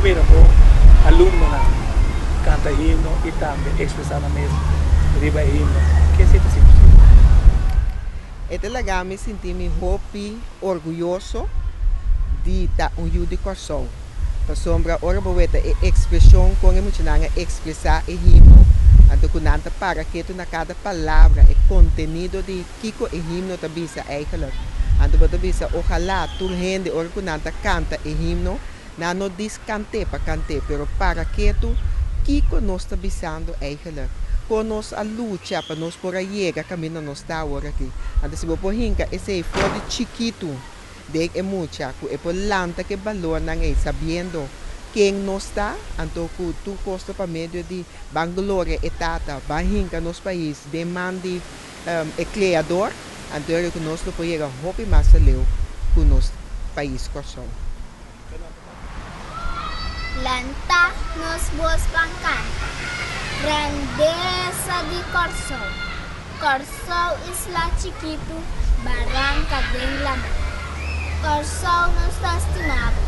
mira bo alumnonan kanta himno i tambe ekspresá nan mes riba e himno, ke esei ta signifiká? E ta laga mi sinti mi hopi orguyoso di ta un yu di Kòrsou. Pasobra ora bo weta e ekspreshon kon e muchanan a ekspresá e himno, anto ku nan ta para ketu na kada palabra, e kontenido di kiko e himno ta bisa eigenlijk. Anto bo ta bisa ojalá tur hende ora ku nan ta kanta e himno, nan no dis kant'é pa kant'é, pero para ketu kiko nos ta bisando eigenlijk. Kon nos a lucha pa nos por a yega kaminda nos ta awor aki. Anto si bo por hinka esei for di chikitu den e mucha ku e por lanta ku e balornan ei sabiendo ken nos ta, anto ku tur kos ta pa medio di ban gloria e Tata, ban hinka nos pais den man di e Kreador, anto e ku nos lo por yega hopi mas aleu ku nos pais Kòrsou. Lanta nos bos ban kanta. Grandesa di Kòrsou. Kòrsou isla chikitu, baranka den lamá. Kòrsou nos ta stima bo,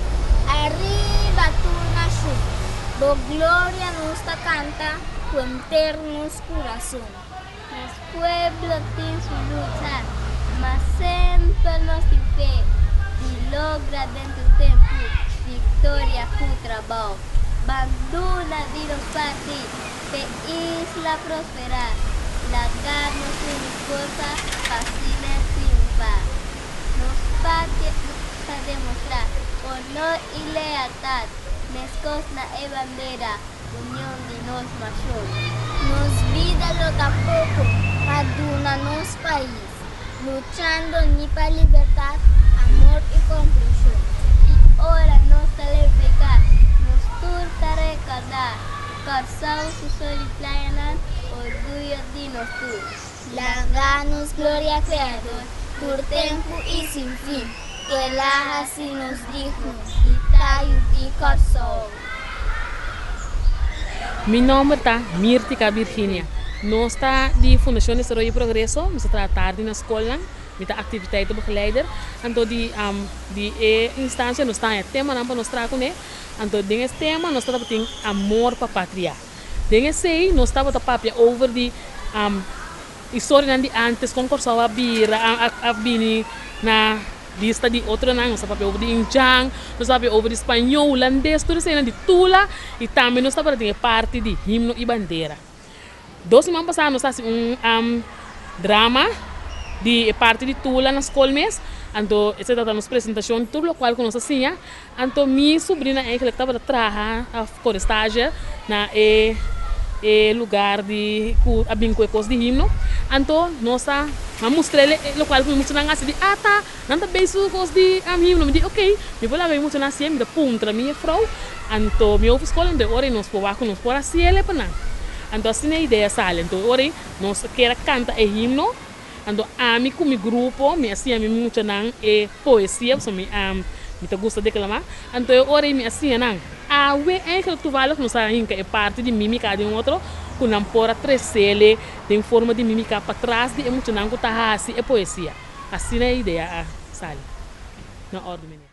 ariba tur nashon. Bo gloria nos ta kanta ku henter nos kurason. Nos pueblo tin su lucha, ma semper nos tin fe di logra den tur tempu victoria cu trabao. Ban duna di nos parti p'e isla prospera, laga nos uni forsa pa asina triunfa. Nos patria ta demostra honor y lealtad, mescos na e bandera. Union di nos nashon. Nos bida lo ta poko pa duna nos pais, luchando ni pa libertat, amor i komprenshon. I ora nos ta reflehá, nos tur ta rekordá Kòrsou su sol i playanan, orguyo di nos tur. Laga nos gloria Kreador tur tempu i sin fin, kel a hasi nos digno di ta yu di Kòrsou. Mi nomber ta Mirtica Virginia. Nos ta di Fundacion Desaroyo y Progreso. Nos ta traha tardi na scolnan. Mi ta activiteitenbegeleider. Anto di di e instancia nos ta haña temanan pa nos traha cune. Anto den es tema nos ta tabatin amor pa patria. Den esey nos tabata papia over di historianan di antes con Corsou a bira a bini na Lista di otronan, nos ta papia over di Injan, nos ta papia over di Spañó, Hulandes, tur eseinan di Tula i tambe nos tabata tin e parti di himno i bandera. Dos siman pasá nos a hasi un drama di e parti di Tula na skol mes, anto esei tabata nos presentashon tur lokual ku nos a siña. Anto mi subrina eigenlijk tabata traha of kore stage na e e lugar di ku a bin ku e kos di himno. Anto nos a a mustr'el e lokual ku mi muchanan hasi di ata nan ta bei su kos di himno. Mi di ok mi por laga mi muchanan hasié mi ta puntra mi jefrou. Anto mi hopi skol anto e ora ei nos por wak ku nos por hasiel e pa nan. Anto asina e idea sali. Anto e ora ei nos a kere kanta e himno. Anto ami ku mi grupo mi a siña mi muchanan e poesia pasobra mi a mi ta gusta deklamá. Anto e ora ei mi a siña nan. Awe eigenlijk toevallig nos a hinka e parti di mimika den otro ku nan por a tresele den forma di mimika patras di e muchanan ku ta hasi e poesia. Asina e idea a sali. Na ordu meneer.